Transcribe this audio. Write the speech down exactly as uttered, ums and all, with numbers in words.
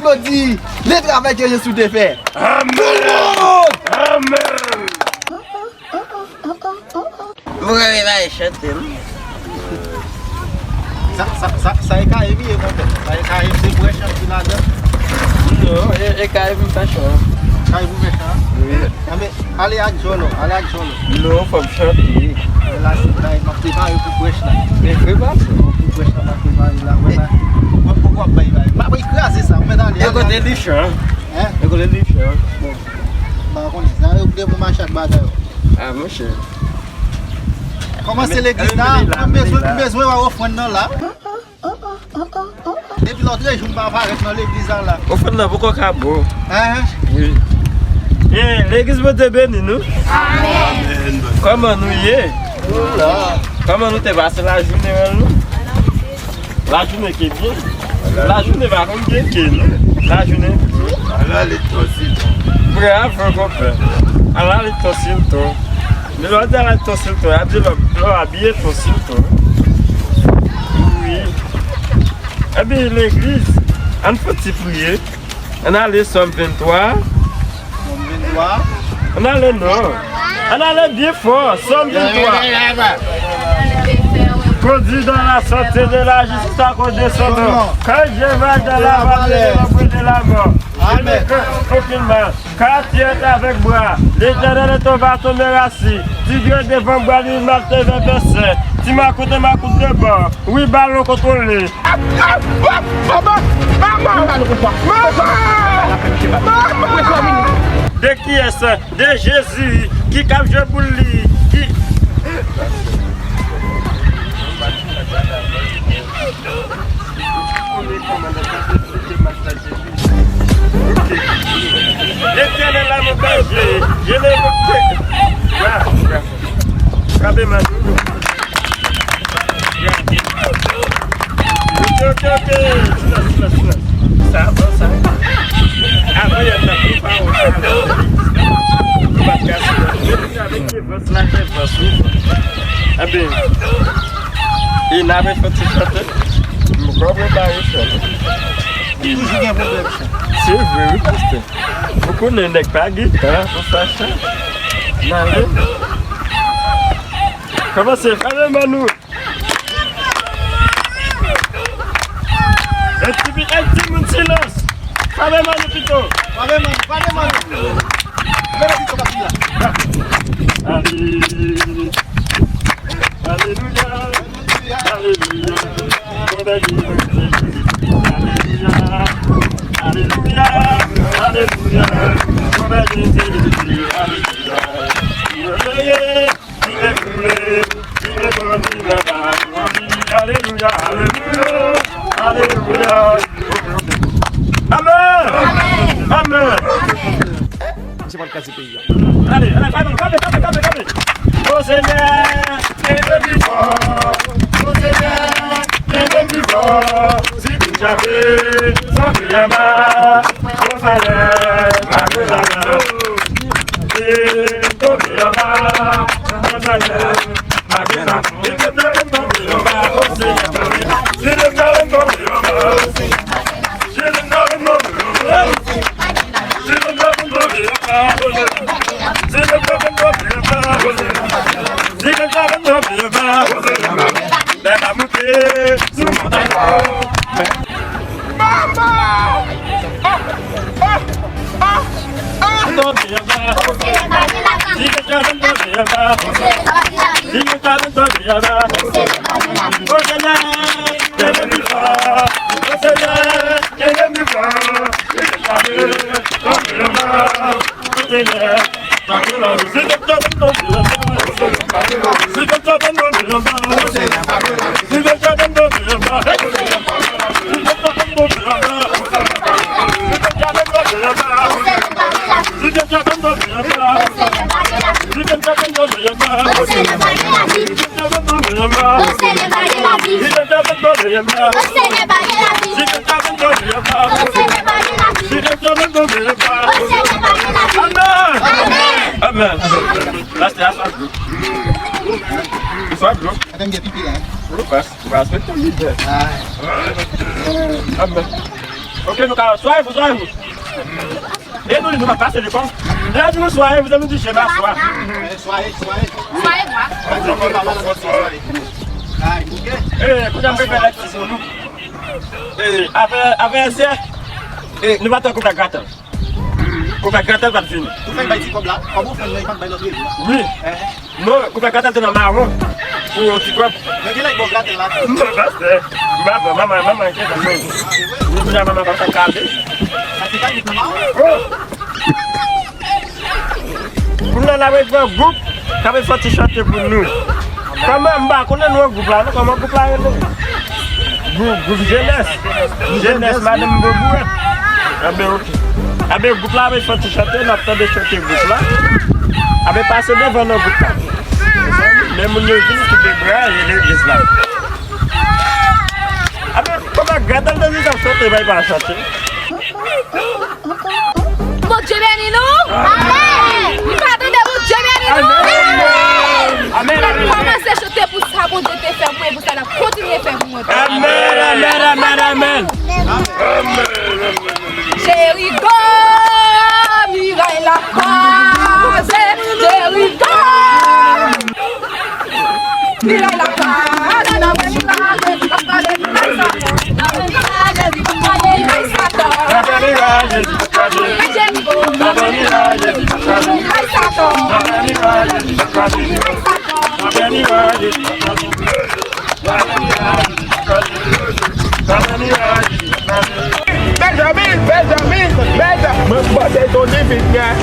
Yo di, le travay ke Jezi te fè. Amèn! Tout moun! Amèn! Mwen renmen bay chante, wi. Sa, sa, sa, sa e kare m ye, konpè. Sa e kare m, se vre chan ki ladan. Non, e, e kare m fè chan. Kare m fè chan? Wi. Anben, ale ak jòlò, ale ak jòlò. Non, fò m chante. Men la, se bagay m ap prepare pou prèch la. Men prepare sa. Pou prèch la, m ap prepare la. Wè la. Mwen poko ap bay bagay. M ap kraze sa, mwen ale. E kote li chan? Hein? E kote li chan? Bon. M pa konnen. Sa yo pou mache ak bagay yo. Ah, monchè. Kòman se legliz la? M bezwen, m bezwen wè ofrann nan la. Depi lòt jou m pa parèt nan legliz la la. Ofrann nan poko ka bon. Hein? Wi. E, legliz Bondye beni nou. Amèn. Kòman nou ye? Kòman nou te pase lajounen an nou? Lajounen te byen. Lajounen pa konn gen ke non. Lajounen byen. Ala li tonsilton. Bravo, konpè. Ala li tonsilton. Men lè w di ala li tonsilton, y ap di lò, lò abiye tonsilton. Wi. Epi legliz, ann fouti priye. Ann ale Sòm venntwa. Sòm venntwa. Ann ale non. Ann ale byen fò. Sòm venntwa. Conduis dans la sainteté, de la justice à cause de son nom. Quand je marche dans la vallée de l'ombre de la mort, je ne craindrai aucun mal, car tu es avec moi. L'Éternel est ton bâton, me rassure. Tu dresses devant moi une arme de vingt. Ti makout, makout de bò. Wi, balon kontwole. Mama! Mama! Mama! De kiyès? De Jezi ki kab jwe boul li. Ki Letènèl la mon bèje, je ne... Frape man. Ok, ok, ok. Silans, silans, silans. Sa bon, sa. Avan, y ap nan pil pawòl, sa. Nou pa t ka silans. Avèk devans la, devans, wi. Anben, e n ap fè ti chante. M poko prepare chante. Toujou gen pwoblèm sa. Se vre, wi, pastè. Ou konnen nèg pa gen tan pou fè sa. N ale. Kòmanse, fè men nou. Yon ti, yon timoun silans. Fè men nou pito. Fè men nou, fè men nou. Mete pito k ap di la. Ale. Alelouya, alelouya, alelouya, alelouya, alelouya, alelouya. Alelouya, alelouya, alelouya. Amèn, amèn. Misye pral kraze peyi a. Ale, ale, kanpe, kanpe, kanpe, kanpe, kanpe. O Senyè, kenbe m pi fò. O Senyè, kenbe m pi fò. Si m chape, sanble anba, o Senyè, pa gen lajan. Si m tonbe anba, o Senyè, pa gen lajan. Si m tonbe anba, o Senyè, pa gen lajan. Si m tonbe anba, o Senyè, pa gen lajan. Amèn. Amèn. Pastè a swa dlo. Swa dlo. Atè m gen pipi la. Ou pa, ou pa respekte lidè. Amèn. Ok, nou ka swaye pou swaye pou. E nou, nou pa pase li kòm. Lè di nou swaye, pou nou di chema swa. Swaye, swaye. Swaye bwa. E, kounye a m fè lèt sou nou. E, avè, avè sè, e, nou pa tan koup la gratel. Koup la gratel pa t fini. Ou fèk bay ti kòb la, kòb ou fè l nan, li pa t bay lòt rezo. Wi. Non, koup la gratel te nan mawon. Pou yon ti kòb. Men gen lè l bon gratel la. Non, pastè. M pa bon, manman, manman, enkyèt, manman. Ni kounye a manman pa sa kale. Sa se pa li nan mawon. Oh! Kounye a n ap pran gwoup k ap fè ti chante pou nou. Kòman m pa konnen non gwoup la, non, kòman gwoup la rele? Gwoup, gwoup jenès. Jenès, madanm Bobouwèt. Anben, ok. Anben, gwoup la ap fè ti chante, n ap tande chante gwoup la. Anben, pase devan non gwoup la. Men moun yo vin kite bra, e legliz la. Anben, kòman gratel de zis ap chante, bay pa chante? Bondye beni nou. Amèn. Li pa tande, Bondye beni nou. Amèn. Amèn, amèn, amèn. Kòmanse chante pou sa Bondye te fè pou mwen, pou sa l ap kontinye fè pou mwen. Amèn, amèn, amèn, amèn. Jeriko, miray la kwaze, Jeriko. Benjamin, Benjamin, Benjamin. Mwen pote Tony Vignal.